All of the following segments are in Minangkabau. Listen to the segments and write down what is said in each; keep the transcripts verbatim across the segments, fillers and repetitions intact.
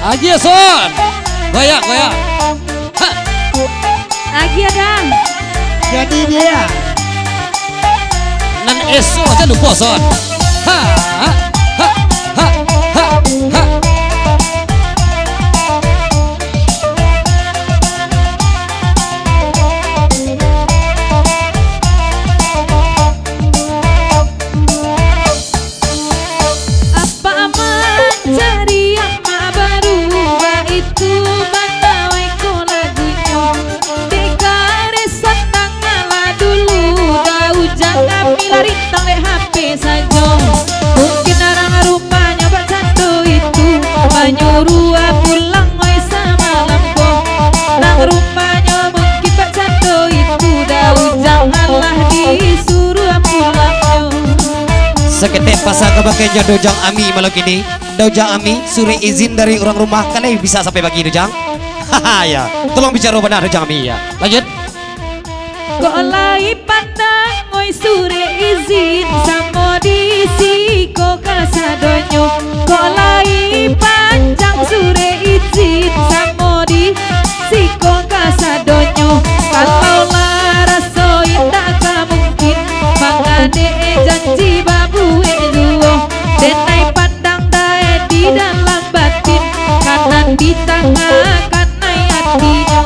Agiah, Son. Goyang, goyang. Ha. Agiah, Dang. Jadi dia. Nan esok aja lupa, Son. Ha, ha, ha, ha, ha. Apak mancari amak baru, baitu bana wai ko lagunyo. Dek kareh sanang alah dulu, dah ujang kami lah rintang dek H P sajo. Mungkin urang rumahnyo bakcando itu, manyuruah pulang wai samalam ko. Nang rumahnyo mungkin bakcando itu, dah ujang alah disuruah pulangnyo. Saketek pasa ka bakeh jo Daujang Ami malam kini. Daujang Ami, surek izin dari urang rumah, kan lai bisa sampai bagi, Daujang? Haha, ya. Tolong bicaro bana, Daujang Ami, ya. Lanjut. Kok lai pandang, oi, surek izin, samo di siko kasadonyo. Kok lai panjang surek izin, samo di siko kasadonyo. Kalau lah raso indak ka mungkin, mangadek janji babuek juo. Denai pandang dae di dalam batin, kanan di tangah kanai atinyo.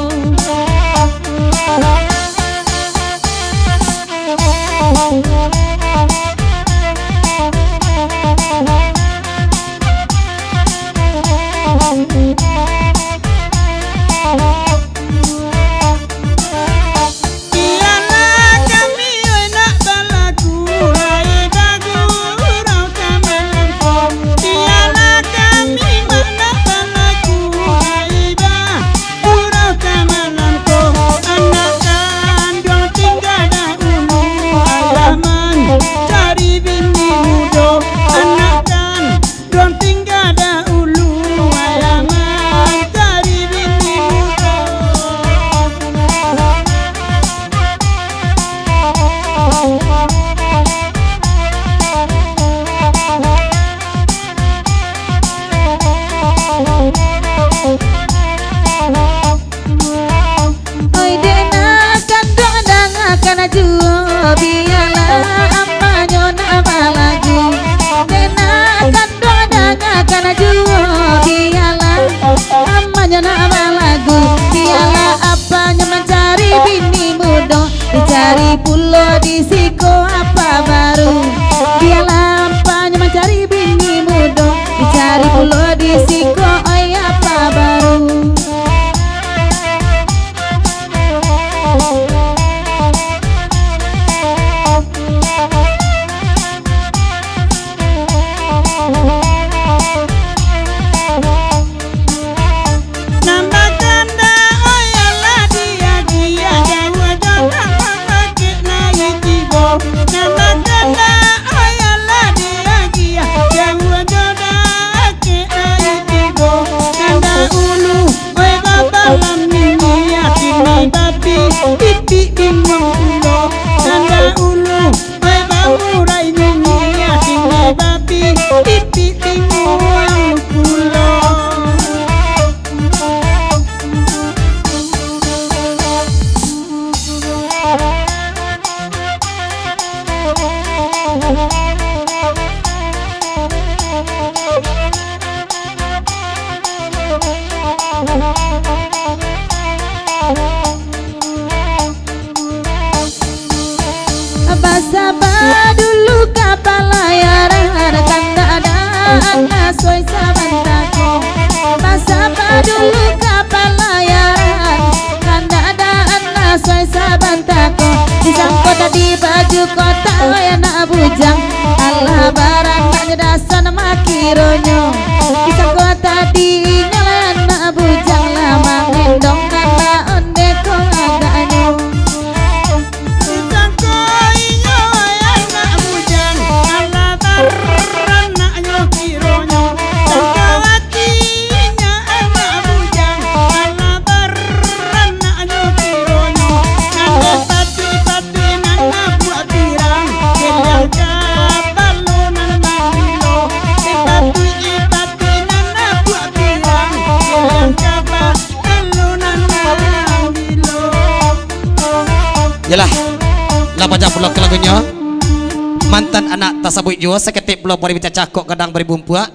Bialah kami mak nak balagu, lai bagurau ka malam ko. Bialah kami mak nak balagu, lai bagurau ka malam ko. Anak kanduang tingga dahulu, ayah mancari bini mudo. Anak kan Duang tingga dahulu, ayah mancari bini mudo. Oi, dek nak kanduang, dangakan juo, bialah amanyo nak balagu. Dek nak kanduang, dangakan juo, bialah amanyo nak balagu. Bialah apanyo mancari bini mudo, dicari pulo di siko apa baru. Bialah apanyo mancari bini mudo, dicari pulo di siko, oi, apa baru. Nan bakandak, oi, alah diagiah, jauah jo nan bakeh lai tibo. Nan bakandak, oi, alah diagiah, jauah jo nan bakeh lai tibo. Nan dahulu, oi, babalam niniak, kini babi, pipik binguang pulo. Nan dahulu, oi, bamurai niniak, kini babi, pipik binguang pulo. Basaba dulu ka palayaran, kandak daan asuai sabanta ko. Basaba dulu ka palayaran, kandak daan asuai sabanta ko. Disangko tadi baju kotak, oi, anak bujang, alah baranaknyo dasan makironyo. Disangko tadi inyo lah anak bujang, lah mangendong anak onde ko agaknyo. Disangko inyo anak bujang, alah baranaknyo kironyo. Sangko atinyo anak bujang, alah baranaknyo kironyo. Nan dipatuik-patuik nan abuak pirang, kenyang kapalo nan mamilo. Dipatuik-patuik Yalah. Lah panjang pulo ka lagunyo. Mantan anak tasabuik juo, saketek pulo bari bicacah kok gadang bari bumpuak.